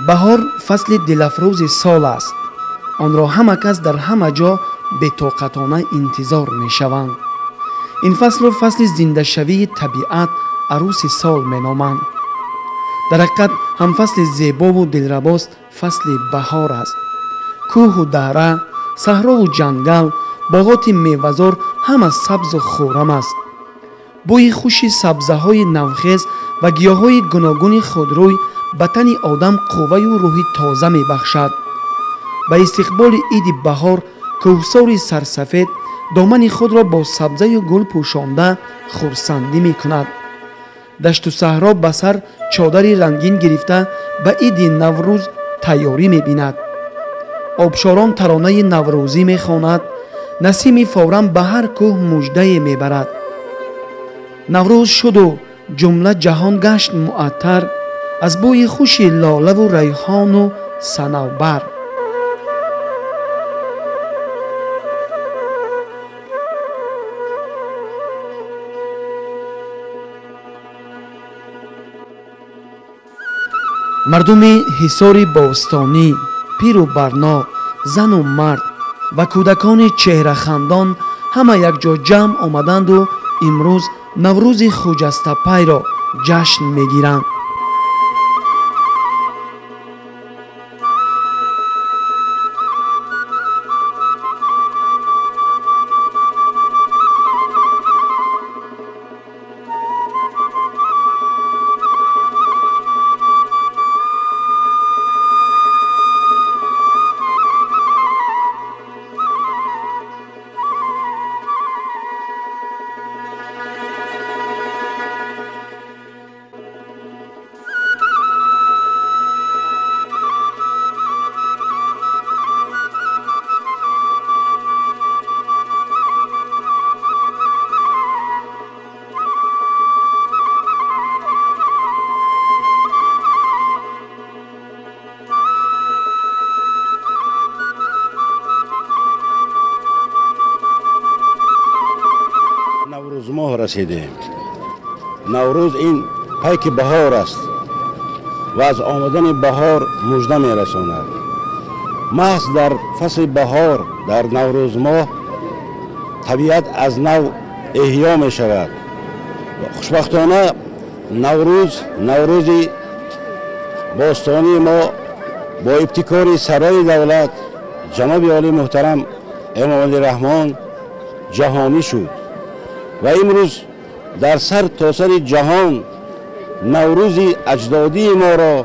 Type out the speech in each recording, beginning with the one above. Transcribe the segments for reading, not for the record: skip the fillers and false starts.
Баҳор фасли дилафрӯзи сол аст. Онро ҳама кас дар ҳама ҷо бетоқатона интизор мешаванд. Ин фаслро фасли зиндашавии табиат, арӯси сол меноманд. Дар ҳақиқат ҳам фасли зебову дилрабост фасли баҳор аст. Кӯҳу дара, саҳрову ҷангал, боғоти мевазор ҳама сабзу хуррам аст. Бӯи хуши сабзаҳои навхез ва гиёҳҳои гуногуни худрӯй ба тани одам қувваю рӯҳи тоза мебахшад. Ба истиқболи иди баҳор кӯҳсори сарсафед домани худро бо сабзаю гул пӯшонда хурсандӣ мекунад. Дашту саҳро ба сар чодари рангин гирифта ба иди Наврӯз тайёрӣ мебинад. Обшорон таронаи наврӯзӣ мехонад, насими фавран ба ҳар кӯҳ муждае мебарад. Наврӯз шуду ҷумла ҷаҳон гашт муаттар аз бӯи хуши лолаву райҳону санавбар. Мардуми Ҳисори бостонӣ, пиру барно, зану мард ва кӯдакони чеҳрахандон ҳама якҷо ҷамъ омаданду имрӯз Наврӯзи хуҷастапайро ҷашн мегиранд. Расидем. Наврӯз ин пайки баҳор аст ва аз омадани баҳор мужда мерасонад. Маҳз дар фасли баҳор, дар Наврӯз моҳ, табиат аз нав эҳё мешавад. Хушбахтона Наврӯз, Наврӯзи бостонии мо бо ибтикори сарвари давлат ҷаноби олии муҳтарам Эмомалӣ Раҳмон ҷаҳонӣ шуд ва имрӯз дар сар то сари ҷаҳон Наврӯзи аҷдодии моро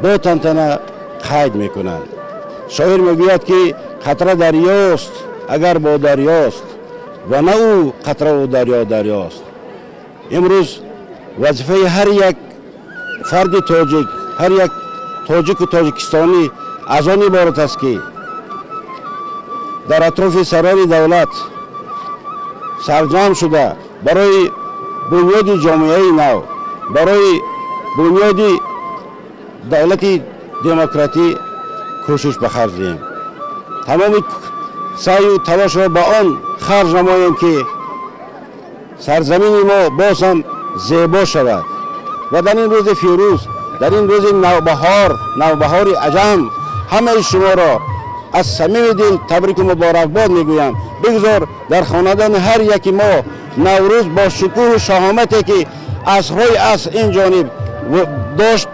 бо тантана қайд мекунанд. Шоир мегӯяд, ки қатра дарёст, агар бо дарёст, ва на ӯ қатраву дарё дарёст. Имрӯз вазифаи ҳар як фарди тоҷик, ҳар як тоҷику тоҷикистонӣ аз он иборат аст, ки дар атрофи сарвари давлат сарҷамъ шуда барои бунёди ҷомеаи нав, барои бунёди давлати демократӣ кӯшиш ба харҷ диҳем. Тамоми саъю талошро ба он харҷ намоем, ки сарзамини мо боз ҳам зебо шавад. Ва дар ин рӯзи фирӯз, дар ин рӯзи навбаҳор, навбаҳори аҷам, ҳамаи шуморо аз самими дил табрику муборакбод мегӯям. Бигзор дар хонадони ҳар яки мо Наврӯз бо шукӯҳу шаҳомате, ки асрҳои аср ин ҷониб дошт,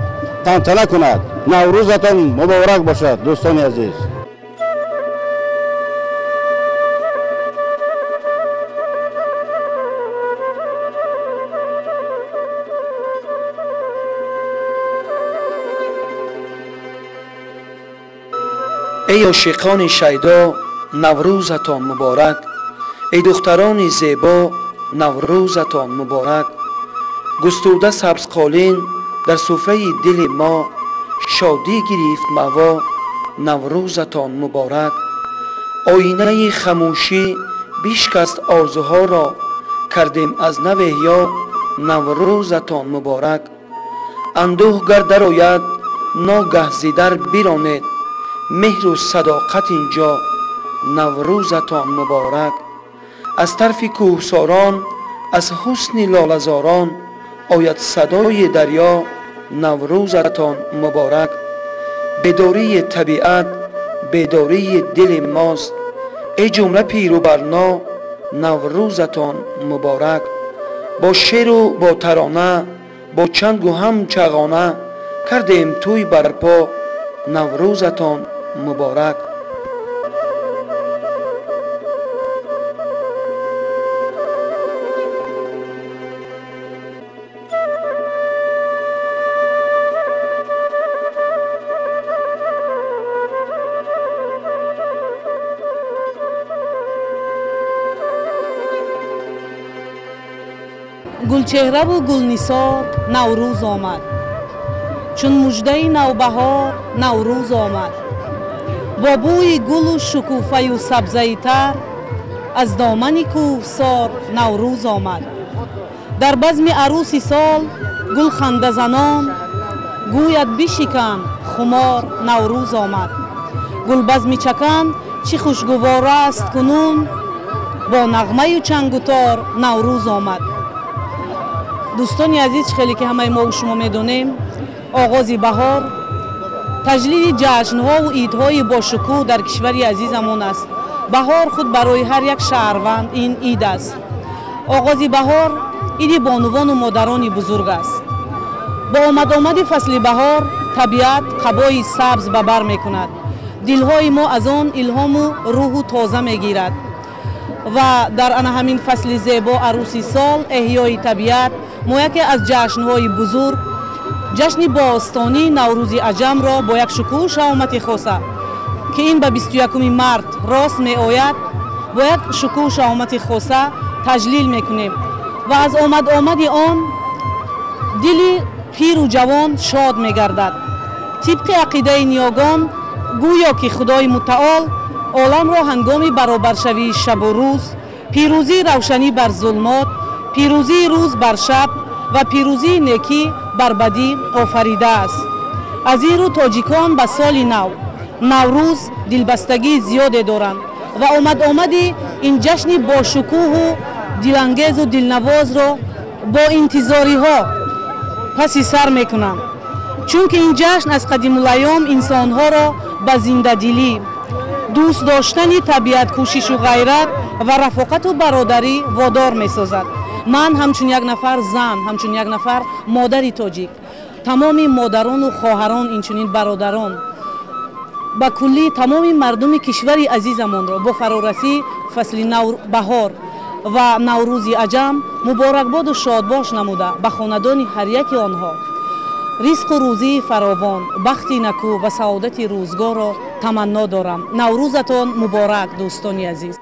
тантана кунад. Наврӯзатон муборак бошад, дӯстони азиз. Эй ошиқони шайдо, Наврӯзатон муборак. Эй духтарони зебо, Наврӯзатон муборак. Густурда сабзқолин дар суфраи дили мо, шодӣ гирифт маво, Наврӯзатон муборак. Оинаи хамӯшӣ бишкаст орзуҳоро, кардем аз нав эҳё, Наврӯзатон муборак. Андӯҳ гар дарояд, ногаҳ зидар биронед, меҳру садоқат инҷо, Наврӯзатон муборак. Аз тарфи кӯҳсорон, аз ҳусни лолазорон, ояд садои дарё, Наврӯзатон муборак. Бедории табиат бедории дили мост. Эй ҷумла пиру барно, Наврӯзатон муборак. Бо шеру бо тарона, бо чангу ҳам чағона, кардем тӯй барпо, Наврӯзатон муборак. Гулчеҳраву гулнисор Наврӯз омад, чун муждаи навбаҳор Наврӯз омад. Бо бӯи гулу шукуфаю сабзаи тар аз домани кӯҳсор Наврӯз омад. Дар базми арӯси сол гулхандазанон гӯяд бишикан хумор Наврӯз омад. Гулбазми чакан чӣ хушгувора аст кунун, бо нағмаю чангутор Наврӯз омад. Дӯстони азиз, хеле ки ҳамаи мо шумо медонем, оғози баҳор таҷлили ҷашнҳову идҳои бошукӯҳ дар кишвари азизамон аст. Баҳор худ барои ҳар як шаҳрванд ин ид аст. Оғози баҳор иди бонувону модарони бузург аст. Бо омадомади фасли баҳор табиат қабои сабз ба бар мекунад. Дилҳои мо аз он илҳому рӯҳу тоза мегирад ва дар ана ҳамин фасли зебо арӯси сол эҳёи табиат мо яке аз ҷашнҳои бузург, ҷашни бостонии Наврӯзи аҷамро бо як шукӯҳу шаҳомати хоса, ки ин ба 21 март рост меояд, бо як шукӯҳу шаҳомати хоса таҷлил мекунем ва аз омад-омади он дили пиру ҷавон шод мегардад. Тибқи ақидаи ниёгон, гӯё ки Худои мутаол оламро ҳангоми баробаршавии шабу рӯз, пирӯзии равшанӣ бар зулмот, пирӯзии рӯз бар шаб ва пирӯзии некӣ бар бадӣ офаридааст. Аз ин рӯ тоҷикон ба соли нав Наврӯз дилбастагии зиёде доранд ва омад-омади ин ҷашни бошукӯҳу дилангезу дилнавозро бо интизориҳо паси сар мекунанд, чунки ин ҷашн аз қадимулайём инсонҳоро ба зиндадилӣ, дӯст доштани табиат, кӯшишу ғайрат ва рафоқату бародарӣ водор месозад. Ман ҳамчун як нафар зан, ҳамчун як нафар модари тоҷик, тамоми модарону хоҳарон, инчунин бародарон, ба куллӣ тамоми мардуми кишвари азизамонро бо фарорасии фасли баҳор ва Наврӯзи аҷам муборакбоду шодбош намуда ба хонадони ҳар яки онҳо ризқу рӯзии фаровон, бахти накӯ ва саодати рӯзгорро таманно дорам. Наврӯзатон муборак, дӯстони азиз.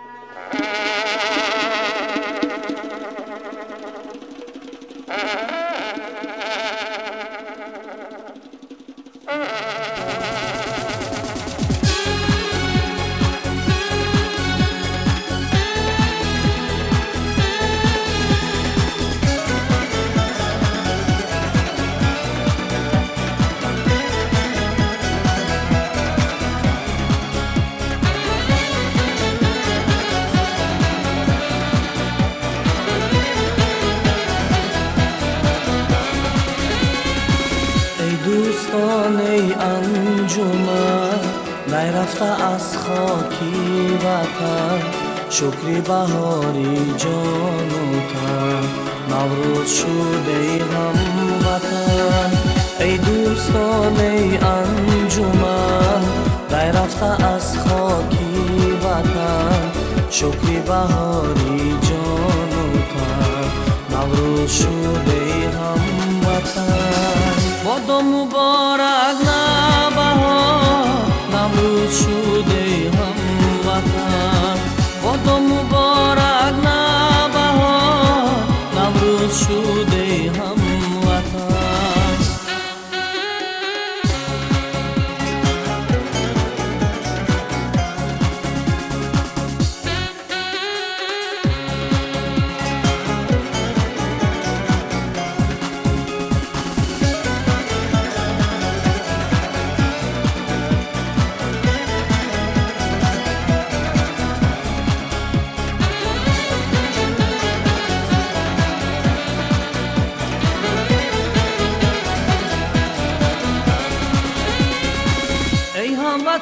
Аз хоки ватан шукри баҳори ҷону тан, Наврӯз шудаи ҳамватан. Эй дӯстон, эй анҷуман, дай рафта аз хоки ватан, шукри баҳори ҷону тан, Наврӯз шудаи ҳамватан. Бодо муборак навбаҳор, Наврӯз шудаи ҳамватан. Бодо муборак навбаҳор, Наврӯз шудаи ҳамватан.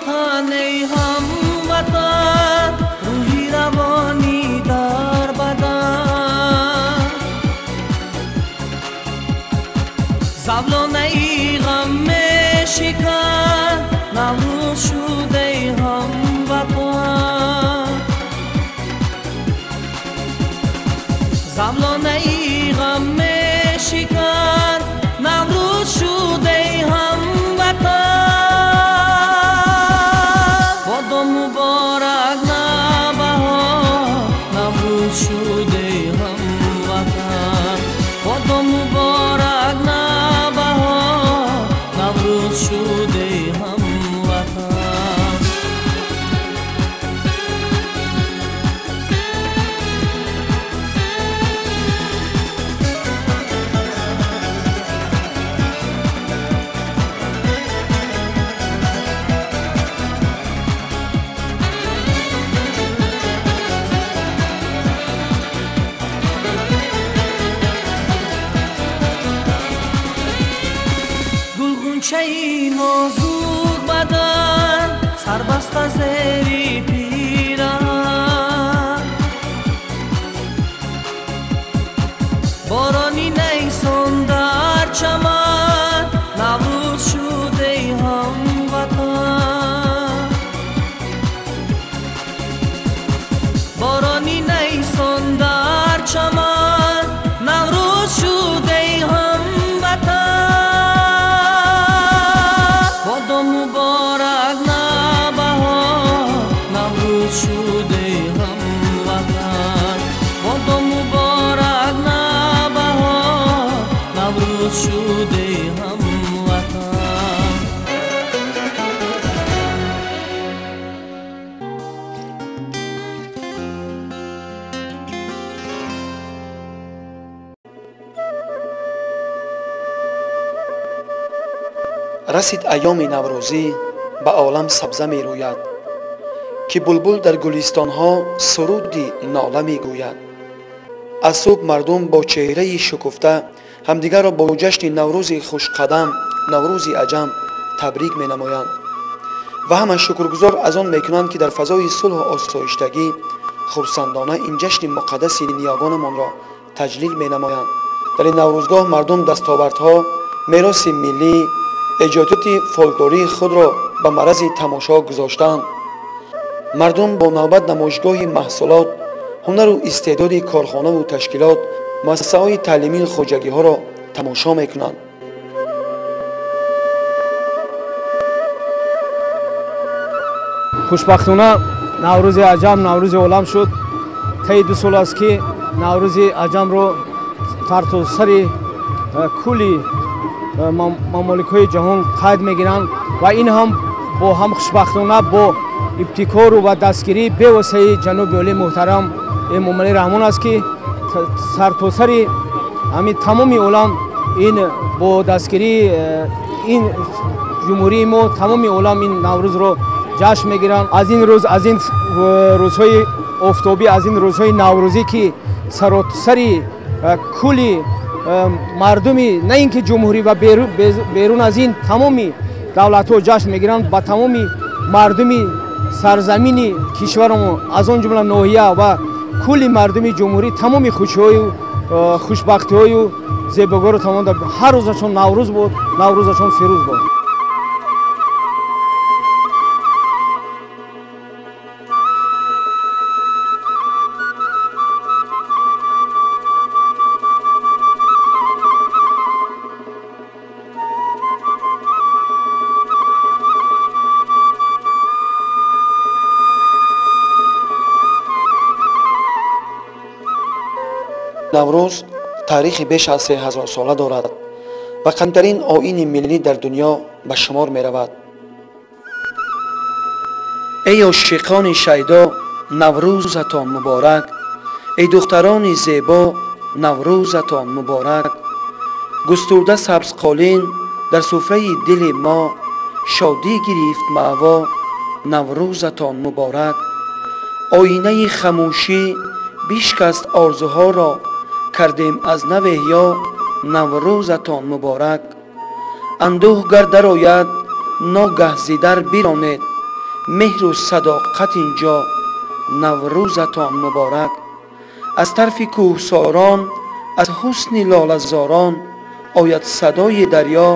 ватан, эй ҳамватан, рӯҳи равонӣ дар бадан. Завлонаи ғам мешикан, Наврӯз шуд, эй ҳамватан. Завлонаи ғам мешикан, Наврӯз шуд, эй ҳамватан. Бодо муборак навбаҳор, Наврӯз шуд, эй ҳамватан. Бодо муборак навбаҳор, Наврӯз шуд, эй ҳамватан. Гулғунчаи нозук бадан, сарбаста зери пираҳан. Борони найсон дар чаман, Наврӯз шуд, эй ҳамватан. Борони найсон дар чаман, Наврӯз шуд, эй ҳамватан. Бодо муборак навбаҳор, Наврӯз шуд, эй ҳамватан. Бодо муборак навбаҳор, Наврӯз шуд, эй ҳамватан. Расид айёми наврӯзӣ, ба олам сабза мерӯяд, ки булбул дар гулистонҳо суруди нола мегӯяд. Аз субҳ мардум бо чеҳраи шукуфта ҳамдигарро бо ҷашни Наврӯзи хушқадам, Наврӯзи аҷам табрик менамоянд ва ҳама шукргузор аз он мекунанд, ки дар фазои сулҳу осоиштагӣ хурсандона ин ҷашни муқаддаси ниёгонамонро таҷлил менамоянд. Дар ин наврӯзгоҳ мардум дастовардҳо, мероси миллӣ, эҷодиёти фолклории худро ба маърази тамошо гузоштанд. Мардум бо навбат намоишгоҳи маҳсулот, ҳунару истеъдоди корхонаву ташкилот, муассисаҳои таълимию хоҷагиҳоро тамошо мекунанд. Хушбахтона Наврӯзи аҷам Наврӯзи олам шуд. Таи 2 сол аст, ки Наврӯзи аҷамро сартосари кулли мамоликҳои ҷаҳон қайд мегиранд ва ин ҳам бо ҳам хушбахтона бо ибтикору ва дастгирии бевоситаи ҷаноби олии муҳтарам Эмомалӣ Раҳмон аст, ки сартосари ҳамин тамоми олам ин бо дастгирии ин ҷумҳурии мо тамоми олам ин Наврӯзро ҷашн мегиранд. Аз ин рӯз, аз ин рӯзҳои офтобӣ, аз ин рӯзҳои наврӯзӣ, ки саросари кулли мардуми на ин ки ҷумҳурӣ ва берун аз ин тамоми давлатҳо ҷашн мегиранд, ба тамоми мардуми сарзамини кишварамон, аз он ҷумла ноҳия ва кулли мардуми ҷумҳурӣ тамоми хушиҳою хушбахтиҳою зебогиҳоро тамом. Ҳар рӯзашон Наврӯз буд, Наврӯзашон фирӯз буд. Наврӯз таърихи беш аз 3000 сола дорад ва қадимтарин оини миллӣ дар дунё ба шумор меравад. Эй ошиқони шайдо, Наврӯзатон муборак! Эй духтарони зебо, Наврӯзатон муборак! Густурда сабзқолин дар суфраи дили мо, шодӣ гирифт маъво, Наврӯзатон муборак! Оинаи хамӯшӣ бишкаст орзуҳоро, кардем аз нав эҳё, Наврӯзатон муборак! Андӯҳ гар дарояд, ногаҳ зи дар биронед, меҳру садоқат инҷо, Наврӯзатон муборак. Аз тарфи кӯҳсорон, аз ҳусни лолазорон ояд садои дарё,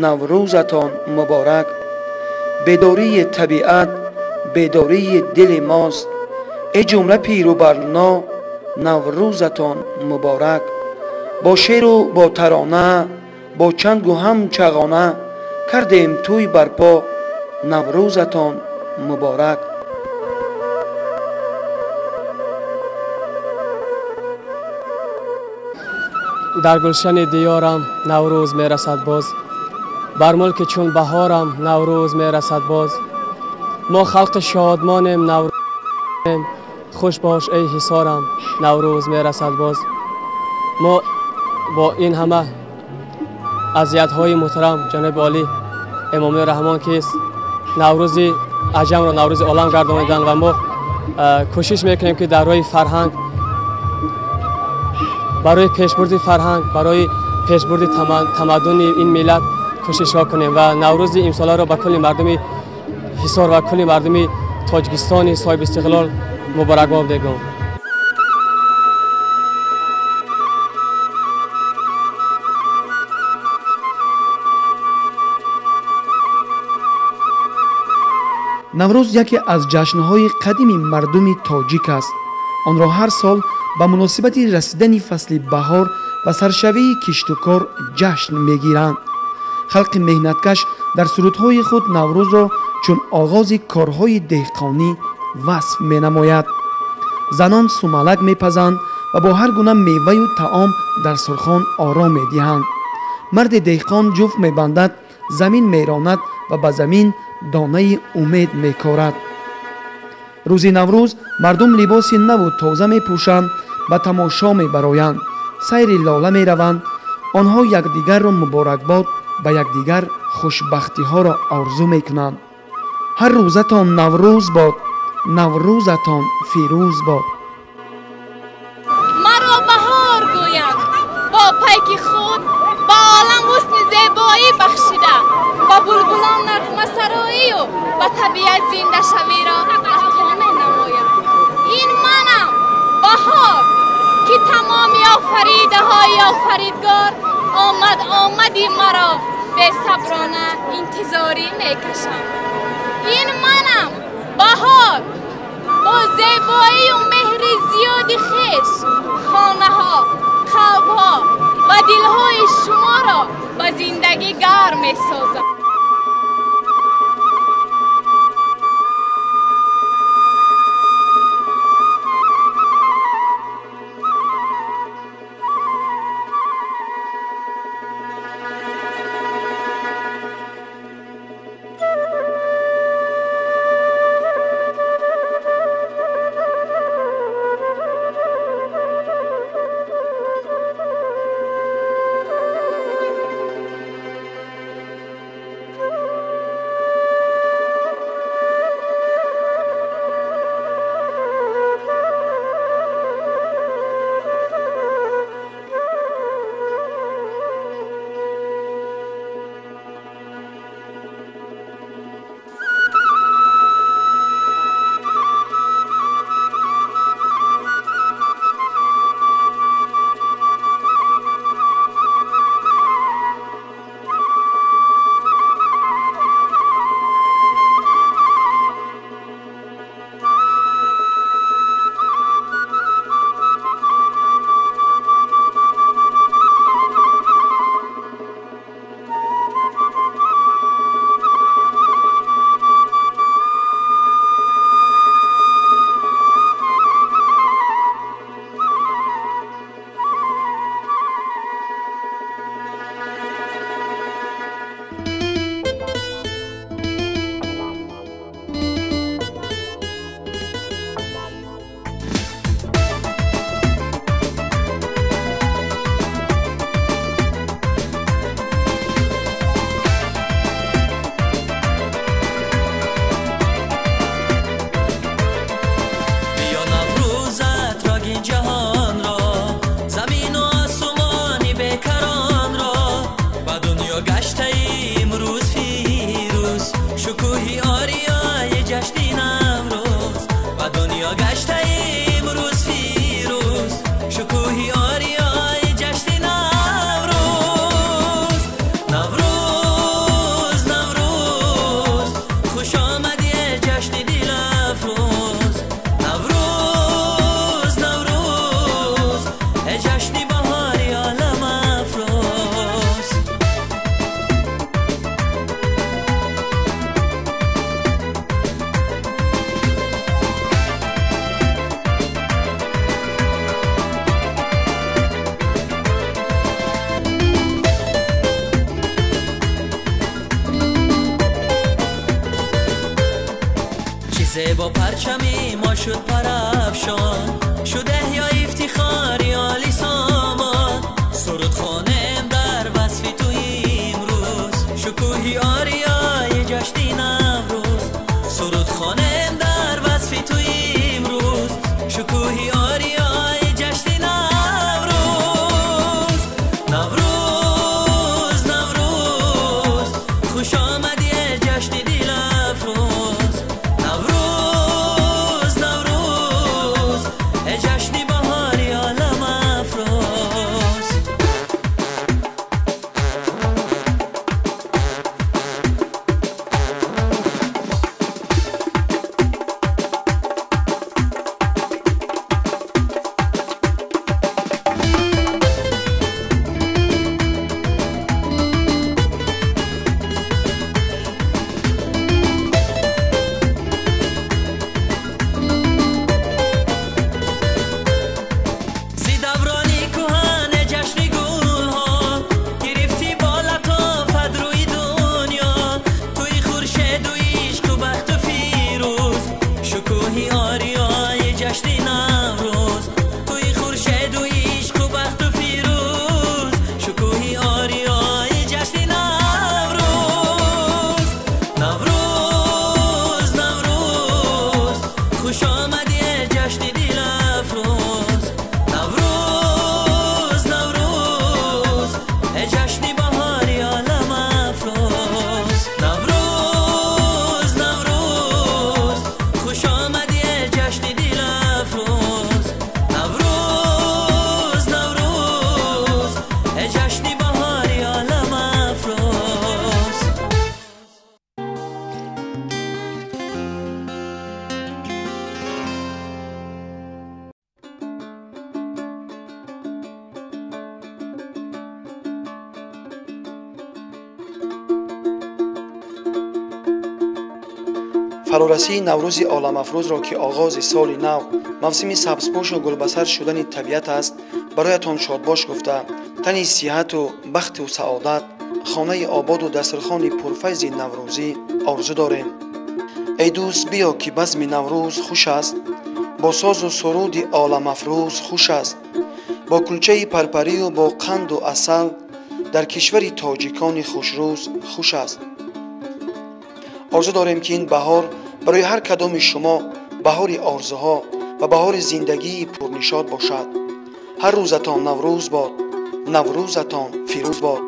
Наврӯзатон муборак. Бедории табиат бедории дили мост, эй ҷумла пиру барно, Наврӯзатон муборак. Бо шеру бо тарона, бо чангу ҳам чағона кардем тӯй барпо, Наврӯзатон муборак. Дар гулшани диёрам Наврӯз мерасад боз, бар мулки чун баҳорам Наврӯз мерасад боз. Мо халқи шодмонем, Наврӯзем, хуш бош эй ҳисорам, Наврӯз мерасад боз. Мо бо ин ҳама азиятҳои муҳтарам ҷаноби олӣ Эмомалӣ Раҳмон, ки Наврӯзи аҷамро Наврӯзи олам гардониданд, ва мо кӯшиш мекунем, ки дар роҳи фарҳанг, барои пешбурди фарҳанг, барои пешбурди тамаддуни ин миллат кӯшишҳо кунем ва Наврӯзи имсоларо ба кулли мардуми Ҳисор ва кулли мардуми Тоҷикистони соҳиби истиқлол муборакбод мегӯям. Наврӯз яке аз ҷашнҳои қадими мардуми тоҷик аст. Онро ҳар сол ба муносибати расидани фасли баҳор ва саршавии киштукор ҷашн мегиранд. Халқи меҳнаткаш дар сурудҳои худ Наврӯзро чун оғози корҳои деҳқонӣ васф менамояд. Занон сумалак мепазанд ва бо ҳар гуна меваю таом дар сурхон ором медиҳанд. Марди деҳқон ҷуфт мебандад, замин меронад ва ба замин донаи умед мекорад. Рӯзи Наврӯз мардум либоси наву тоза мепӯшанд, ба тамошо мебароянд, сайри лола мераванд. Онҳо якдигарро муборакбод, ба якдигар хушбахтиҳоро орзу мекунанд. Ҳар рӯзатон Наврӯз бод, Наврӯзатон фирӯз бод. Маро баҳор гӯянд, бо пайки худ ба олам ҳусни зебоӣ бахшида, ба булбулон нағмасароию ба табиат зиндашавиро ато менамояд. Ин манам, баҳор, ки тамоми офаридаҳои офаридгор омад омади маро бесаброна интизорӣ мекашам. Ин манам, баҳор, бо зебоию меҳри зиёди хеш хонаҳо, қалбҳо ва дилҳои шуморо ба зиндагӣ гарм месозам. پرچمی ما شد پرافشان، شد احیای افتخاری عالی سامان. سرود خوانم در وصف تو امروز، شکوهی آریای جشن نوروز. سرود خوانم در وصف تو امروز، شکوهی آریای جشن نوروز. نوروز نوروز خوش آمدی جشن دل افروز. نوروز نوروز جشن بهاری عالم افروز. زی دورانی کهن جشن گلها، گرفتی با لطافت روی دنیا. توی خورشید و عشق و بخت و فیروز، شکوهی آریای جشن نوروز. توی خورشید و عشق و بخت و فیروز، شکوهی آریای جشن نوروز. نوروز نوروز خوش آمدی جشن دل افروز. نوروز نوروز جشن بهاری عالم افروز. نوروز نوروز خوش آمدی جشن دل افروز. نوروز نوروز جشن بهاری عالم افروز. Фарорасии Наврӯзи оламафрӯзро, ки оғози соли нав, мавсими сабзпӯшу гулбасар шудани табиат аст, бароятон шодбош гуфта, тани сиҳату бахту саодат, хонаи ободу дастархони пурфайзи наврӯзӣ орзу дорем. Эй дӯст, биё, ки базми Наврӯз хуш аст, бо созу суруди оламафрӯз хуш аст, бо кулчаи парпарию бо қанду асал дар кишвари тоҷикони хушрӯз хуш аст. Орзу дорем, ки ин баҳор барои ҳар кадоми шумо баҳори орзуҳо ва баҳори зиндагии пурнишод бошад. Ҳар рӯзатон Наврӯз бод, Наврӯзатон фирӯз бод.